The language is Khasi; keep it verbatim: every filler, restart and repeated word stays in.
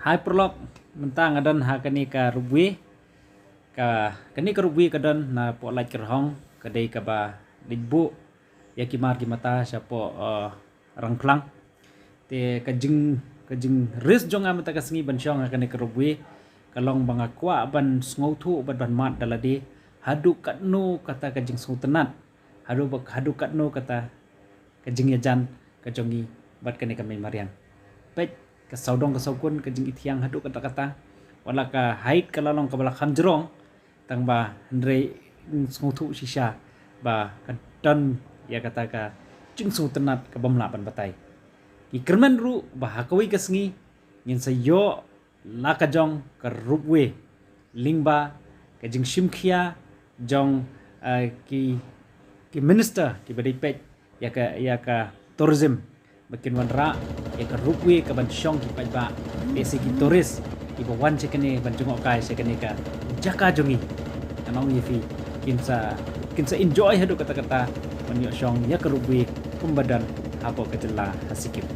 Ai paralok, mynta nga don ha kane ka ropeway. Ka, kane ka ropeway ka don na poh Laitkyrhong, ka dei kaba dei buh ïa ki mar ki mata shapoh, uh, Rangphlang. Te ka jing, ka jingris jong nga mynta ka sngi ban shong ha kane ka ropeway ka long ba nga kwah ban sngewthuh bad ban mad da lade haduh katno kata ka jingsngewtynnat, haduh ba, haduh katno kata ka jingïajan ka jong ngi bad kane ka mei mariang. Peit, ka sawdong ka sawkun, ka jingithiang haduh katta katta. Wat la ka height ka la long kaba la kham jrong, tang ba hynrei sngewthuh shisha ba ka don ïa kata ka jingsngewtynnat kaba ym lah ban batai. Ngi kyrmen ruh ba ha kawei ka sngi ngin sa ïoh la ka jong ka ropeway lyngba ka jingshim khia jong, eh, ki, ki minister kiba dei peit ïa ka, ïa ka tourism, ba kin wanrah ïa ka ropeway kaban shong ki paidbah, lehse ki tourist kiba wan sha kane ban jngohkai sha kane ka jaka jong ngi. Ngan ong ïa phi, kin sa, kin sa enjoy haduh katta katta ban ïoh shong ïa ka ropeway kumba don hapoh ka jylla ha Sikkim.